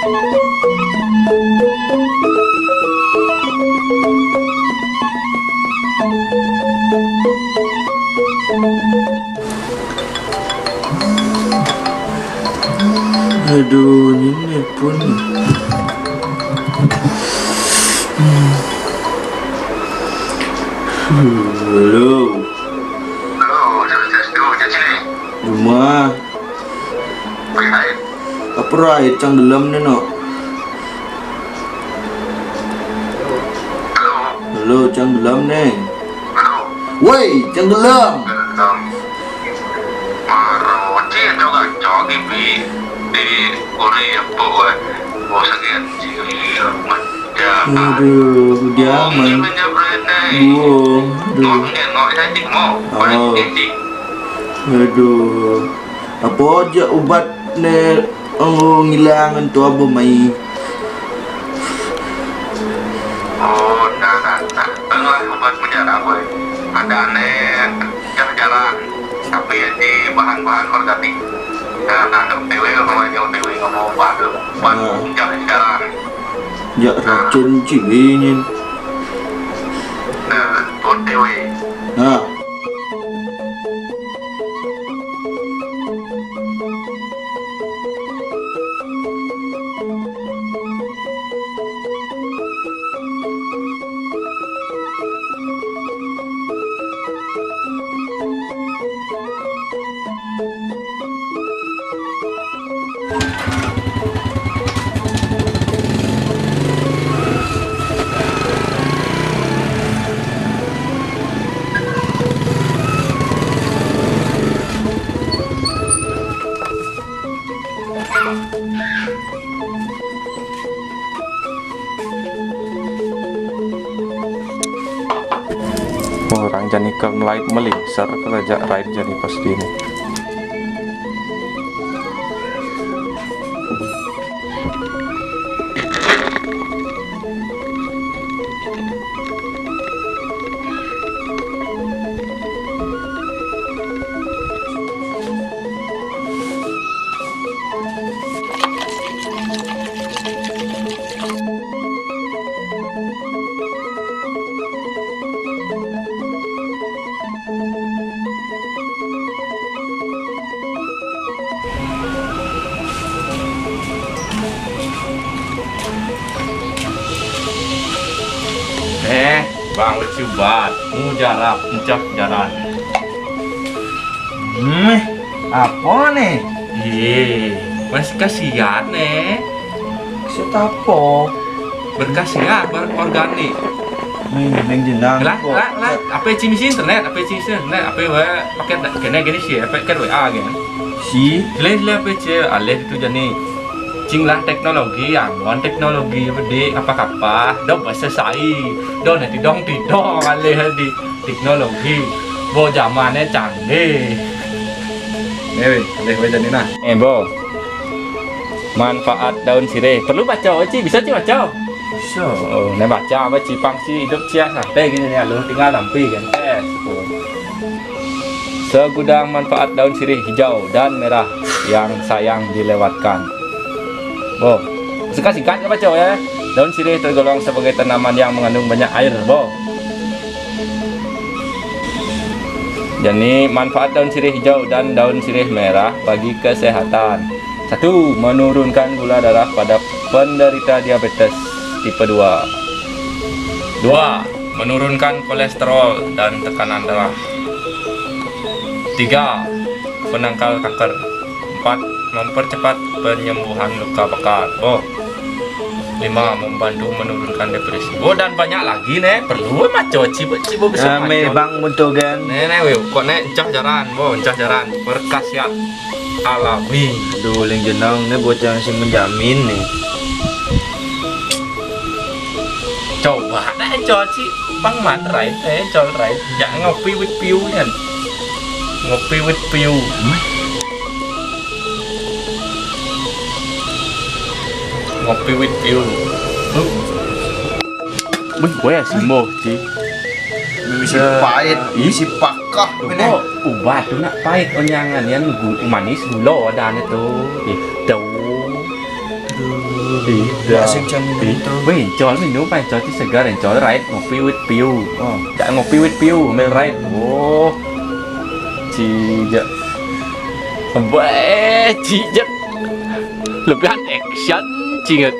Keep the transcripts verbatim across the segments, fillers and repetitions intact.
Aduh, ini pun. Halo. Halo, Swastiastu, Cacili. Rumah. Apa rai cang gelam ne, no? Halo. Halo, cang gelam ne. Halo. Woi, cang gelam. Gelam. Maro, ci, coba, coba, di, di, uri, apa, woi. Oh, sakit. Ci, iya, man. Ya. Aduh, dia, man. Buang. Aduh. Oh. Aduh. Apa aja ubat ne, oh, ngilangan tu apa mai? Oh, dah, dah, dah. Tengah ubat mujarab, woi. Ada ne, jarang-jarang. Tapi ya di bahan-bahan organik. Nah, nah, O T W, kalau O T W ngomong ubat, ubat jarang-jarang. Ya, racun ciwinin. Nah, O T W. Nah. Orang jani ke live melingsar, kerja raid jani pasti ni. Eh, Bang Ucubat, mujarab, encah jaran. Hmm, apa ne? Ye, masih kasihan ne. Kasihan apa? Berkasihan, ber-, organik. Nih, neng jenang. Lah, kok. Lah, lah, apa ci misi internet? Apa ci misi internet? Apa wae paket dah? Kene gini sih, apa kan W A kan? Si. Jelas lah apa ci, alih itu jani. Cing lah teknologi, yang wan teknologi apa di apa-apa, do bahasa sai, do nanti dong tidong alih di teknologi. Bo, zamannya canggih. Eh, weh, alih wae jani nah. Eh, Bo. Manfaat daun sirih. Perlu baca, Ci? Bisa, Ci, baca? Bisa. Oh, ne baca apa, Ci? Pang, Ci, hidup cia santai gini nih, lu tinggal nampi kan. Eh, syukur. Segudang manfaat daun sirih hijau dan merah yang sayang dilewatkan. Bo, singkat-singkat ya, baca ya. Daun sirih tergolong sebagai tanaman yang mengandung banyak air, Bo. Jadi, manfaat daun sirih hijau dan daun sirih merah bagi kesehatan. Satu, menurunkan gula darah pada penderita diabetes tipe dua. Dua, menurunkan kolesterol dan tekanan darah. Tiga, penangkal kanker. Empat, mempercepat penyembuhan luka bakar. Oh. Lima, membantu menurunkan depresi. Oh, dan banyak lagi ne. Perlu maco, cibo, cibo bisa. Rame maco. Bang, betul kan? Ne, ne, weh, kok ne, encah jaran, bo, encah jaran. Berkhasiat alami. Aduh, leng jenang ne bocah sing menjamin ne. Coba dah, coba, Ci. Pang materai teh, col rai. Jak ngopi wit piu kan. Ngopi wit piu. Ngopi wit piu. Huh. Wih, gue ya simbo, Ci. Misi pahit, ih, misi pakah. Tuh, ini. Kok ubah tuh nak pahit onyangan ya, gu-, manis gula ada ane tuh. Itu. Aduh, Tidak. Sing jam itu. Weh, col minum, paling col ci segar, yang col rait ngopi wit piu. Oh, cak ngopi wit piu, mel rait. Oh, cijek. Weh, cijek. Lebihan action, cinget.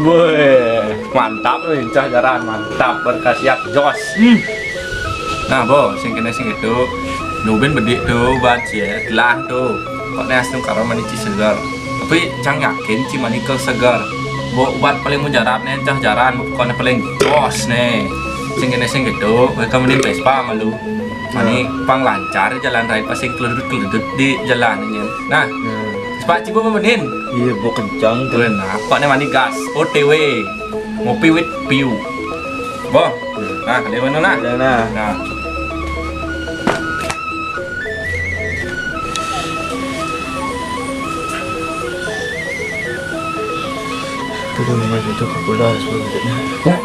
Weh, mantap, weh, cah jaran, mantap, berkhasiat, jos. Hmm. Nah, Bo, sing kene sing itu. Nubin bedik tuh, ban cie, telah tuh. Kok nih astung karo mani ci segar. Tapi cang yakin ci mani ke segar. Bo, ubat paling mujarab nih, cah jaran, pokoknya paling jos nih. Sing kene sing itu, mereka mending Vespa malu. Mani pang lancar jalan rai, pasing keledut-keledut di jalan ini. Nah, Vespa ci Bo mending. Iya, Bo kencang tuh. Tuh, nah, pokoknya mani gas, O T W. Ngopi wit piu. Bo. Nah, di mana nah? Ada nah. Nah. Tuh, tuh, itu ke pulau sebenarnya. Ya.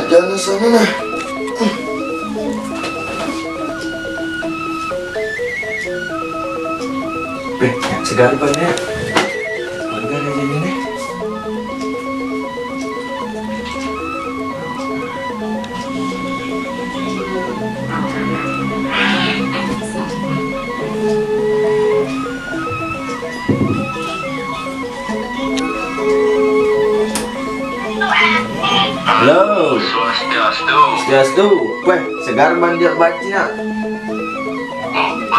Jangan sana nah. Eh, segar banget. Segar aja ini nih. Halo. Swastiastu. Swastiastu. Weh, segar bandir bacina.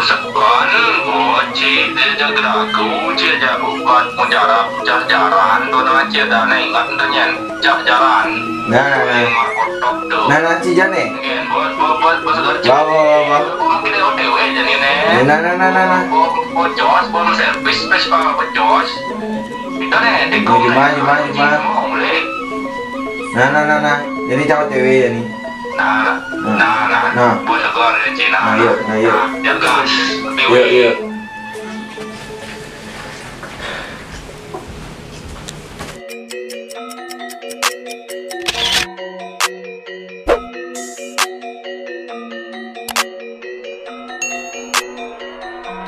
Segan, boci, dia jaga aku, dia jaga ubat, mujarab, jar-jaran, tuh, nah, cia, dah, nah, ingat, tuh, nyen, jar-jaran. Nah, nah, nah. Yang markotok, tuh. Nah, nah, ci jane. Ngen, bos, bos, bos, bos, segar, ci. Wah, wah, wah, wah. Aku makin O T W jadi, nih. Nah, nah, nah, nah, nah. Bos, bos, jos, bos, servis, pes, pak, bos, jos. Kita, nih, di. Nah, gimana, gimana, gimana? Mau, boleh. Nah, nah, nah, nah. Jadi cawat cewek ya, nih. Nah, nah, nah, nah. Nah. Bos, segar, ya, Cina. Nah, yuk, nah, yuk. Nah, ya, gas. Yuk, yuk.